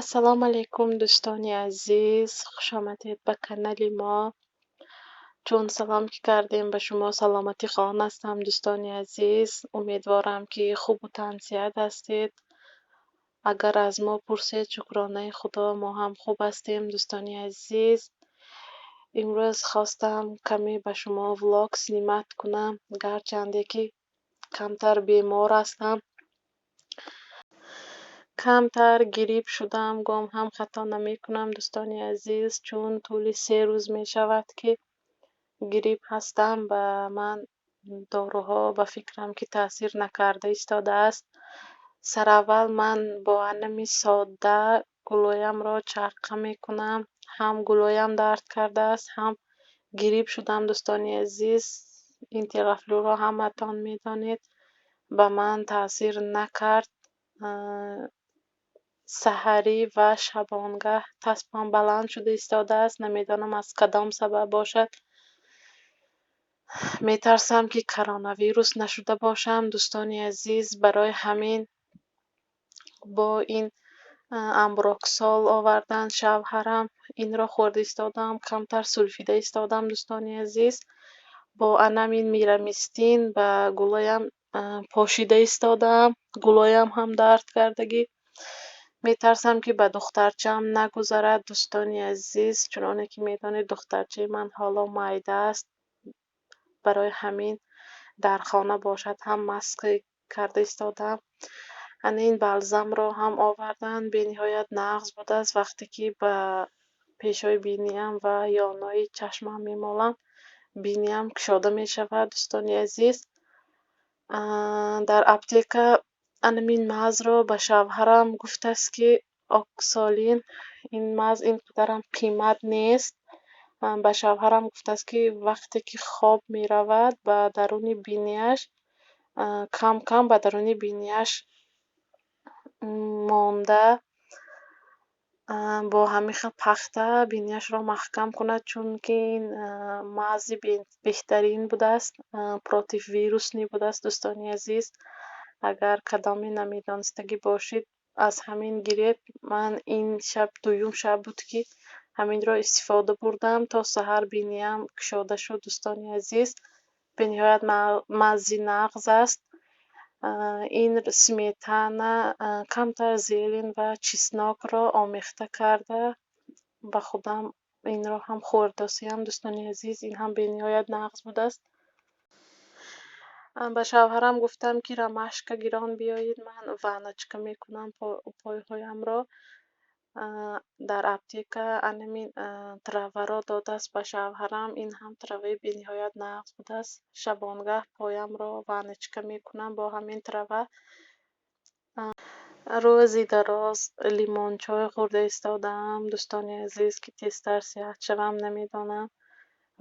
Ассалому алайкум, дӯстони азиз, хушомадед ба канали мо. Чун салом ки кардем ба шумо, саломатӣ хоҳон ҳастам, дӯстони азиз. Умедворам, ки хубу тансиҳат ҳастед. Агар аз мо пурсед, шукронаи Худо, мо ҳам хуб ҳастем, дӯстони азиз. Имрӯз хостам каме ба шумо влог снимать кунам, гарчанде ки камтар бемор ҳастам. Камтар грипп шудам, гом ҳам хато намекунам, дӯстони азиз, чун тӯли 3 рӯз мешавад, ки грипп ҳастам. Ба ман доруҳо, ба фикрам, ки таъсир накарда истодааст. Сараввал ман бо анами содда гулоямро чарқа мекунам. Ҳам гулоям дард кардааст, ҳам грипп шудам, дӯстони азиз. Ин терафлюро ҳаматон медонед, ба ман таъсир накард. Саҳарӣ ва шабонгаҳ таспам баланд шуда истодааст. Намедонам, аз кадом сабаб бошад. Метарсам, ки коронавирус нашуда бошам, дӯстони азиз. Барои ҳамин бо ин амброксол овардан шавҳарам, инро хӯрда истодам, камтар сулфида истодам, дӯстони азиз. Бо анамин мирамистин ба гулоям пошида истодам. Гулоям ҳам дард кардагӣ. Метарсам, ки ба духтарчаам нагузарад, дӯстони азиз. Чуноне ки медонед, духтарчаи ман ҳоло майда аст. Барои ҳамин дар хона бошад ҳам маска карда истодам. Ана ин балзамро ҳам овардан, бениҳоят нағз будааст. Вақте ки ба пешои биниам ва ёнои чашмам мемолам, биниам кушода мешавад, дӯстони азиз. Дар аптека анамин мазро ба шавҳарам гуфтааст, ки оксолин, ин маз ин қадарам қимат нест. Ба шавҳарам гуфтааст, ки вақте ки хоб меравад, ба даруни бинияш кам кам ба даруни бинияш монда, бо ҳамин хел пахта бинияшро маҳкам кунад, чунки ин мази беҳтарин будааст, противвирусный будааст, дӯстони азиз. Агар кадоме намедонистагӣ бошед, аз ҳамин гиред. Ман ин шаб дуюм шаб буд, ки ҳаминро истифода бурдам, то саҳар биниям кушода шуд, дӯстони азиз. Бениҳоят мази нағз аст. Ин сметана, камтар зелень ва чеснокро омехта карда, ба худам инро ҳам хӯрдосиям, дӯстони азиз. Ин ҳам бениҳоят нағз будааст. Ба шавҳарам гуфтам, ки ромашка гирон биёед, ман ванночка мекунам пойҳоямро. Дар аптека анамин траваро додааст ба шавҳарам. Ин ҳам траваи бениҳоят нағз будааст. Шабонгаҳ поямро ванночка мекунам бо ҳамин трава. Рӯзи дароз лимончой хӯрда истодаам, дӯстони азиз, ки тезтар сиҳат шавам. Намедонам,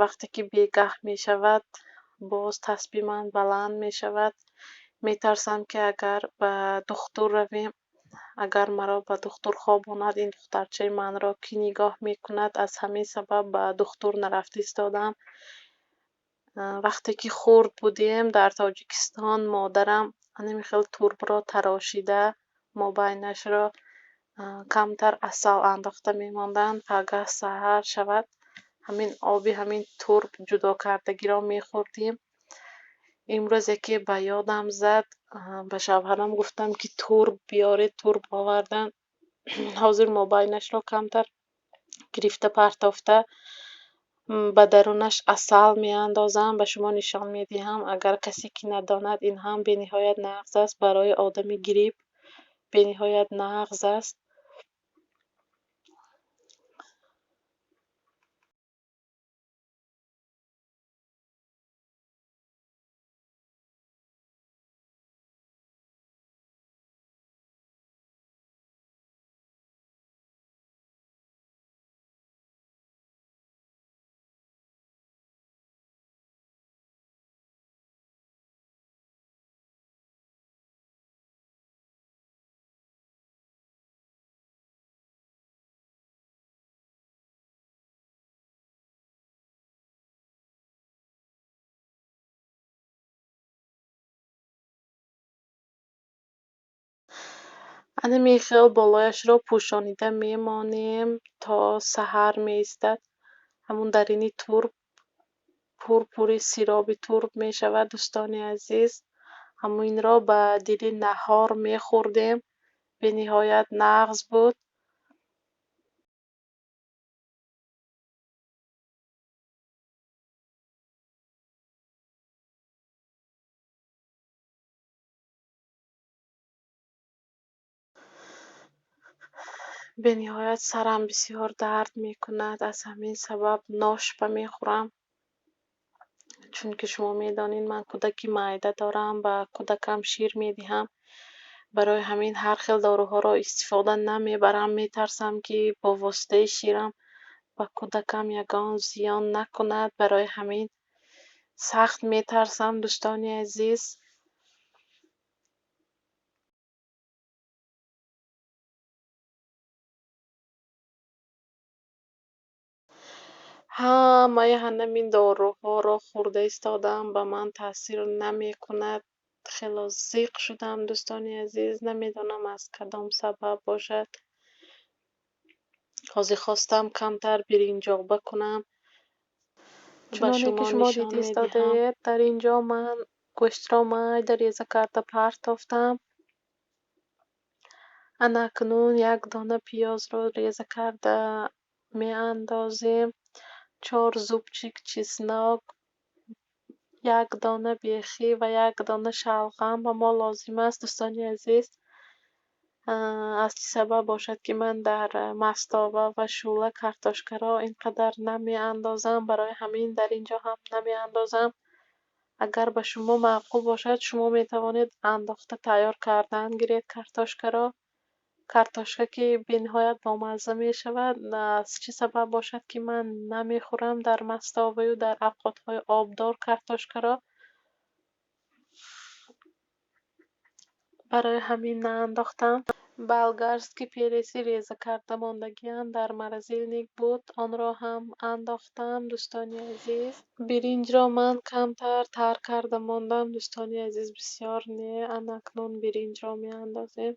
вақте ки бегаҳ мешавад, боз таспи ман баланд мешавад. Метарсам, ки агар ба духтур равем, агар маро ба духтур хобонад, ин духтарчаи манро кӣ нигоҳ мекунад? Аз ҳамин сабаб ба духтур нарафта истодаам. Вақте ки хурд будем дар Тоҷикистон, модарам ҳамин хел турбро тарошида, мобайнашро камтар асал андохта мемонданд. Пагаҳ саҳар шавад, ҳамин оби ҳамин турб ҷудокардагиро мехӯрдем. Имрӯз яке ба ёдам зад, ба шавҳарам гуфтам, ки турб биёред. Турб овардан. Ҳозир мобайнашро камтар гирифта партофта, ба дарунаш асал меандозам, ба шумо нишон медиҳам. Агар касе ки надонад, ин ҳам бениҳоят нағз аст барои одами грипп, бениҳоят нағз аст. Ана хел болояшро пӯшонида мемонем, то саҳар меистад. Ҳамун дарини турб пурпури сироби турб мешавад, дӯстони азиз. Ҳаминро ба дили наҳор мехӯрдем. Бениҳоят нағз буд. Бениҳоят сарам бисёр дард мекунад, аз ҳамин сабаб ношпа мехӯрам. Чунки шумо медонед, ман кӯдаки майда дорам, ба кӯдакам шир медиҳам. Барои ҳамин ҳар хел доруҳоро истифода намебарам. Метарсам, ки бо воситаи ширам ба кӯдакам ягон зиён накунад. Барои ҳамин сахт метарсам, дӯстони азиз. Ҳамаи ҳанамин доруҳоро хӯрда истодам, ба ман таъсир намекунад. Хело зиқ шудам, дӯстони азиз. Намедонам, аз кадом сабаб бошад. Ҳозир хостам камтар биринҷоба кунам, ба Чуноне шумо ки шумо нишон дида медиҳам. истодаед, дар ин ҷо ман гӯштро майда реза карда партофтам. Ана акнун як дона пиёзро реза карда меандозем, 4 зубчик чеснок, як дона бехӣ ва як дона шалғам ба мо лозим аст, дӯстони азиз. Аз чӣ сабаб бошад, ки ман дар мастова ва шӯла картошкаро ин қадар намеандозам, барои ҳамин дар ин ҷо ҳам намеандозам. Агар ба шумо маъқул бошад, шумо метавонед андохта тайёр кардан гиред картошкаро. Картошка ки бениҳоят бомазза мешавад, аз чӣ сабаб бошад, ки ман намехӯрам дар мастоваю дар авқотҳои обдор картошкаро, барои ҳамин наандохтам. Болгарский перец и реза карда мондагиам дар морозильник буд, онро ҳам андохтам, дӯстони азиз. Биринҷро ман камтар тар карда мондам, дӯстони азиз, бисёр не. Ана акнун биринҷро меандозем.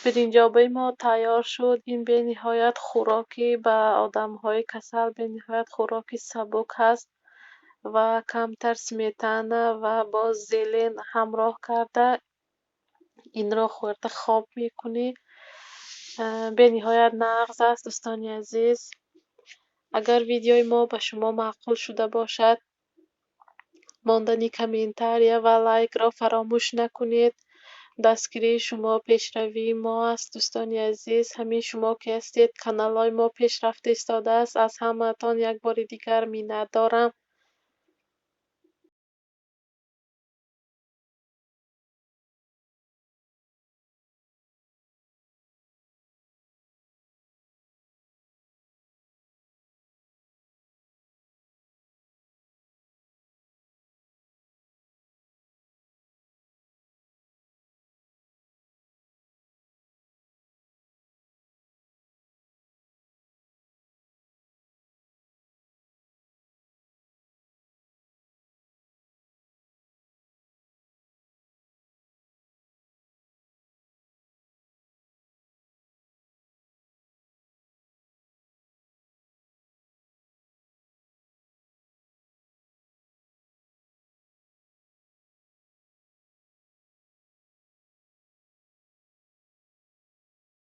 Биринҷобаи мо тайёр шуд. Ин бениҳоят хӯроки ба одамҳои касал, бениҳоят хӯроки сабук ҳаст ва камтар сметана ва боз зелень ҳамроҳ карда инро хӯрда хоб мекунӣ. Бениҳоят нағз аст, дӯстони азиз. Агар видеои мо ба шумо маъқул шуда бошад, мондани комментария ва лайкро фаромӯш накунед. Дастгирии шумо пешравии мо аст, дӯстони азиз. Ҳамин шумо ки ҳастед, каналҳои мо пешрафта истодааст. Аз ҳамаатон як бори дигар миннатдорам.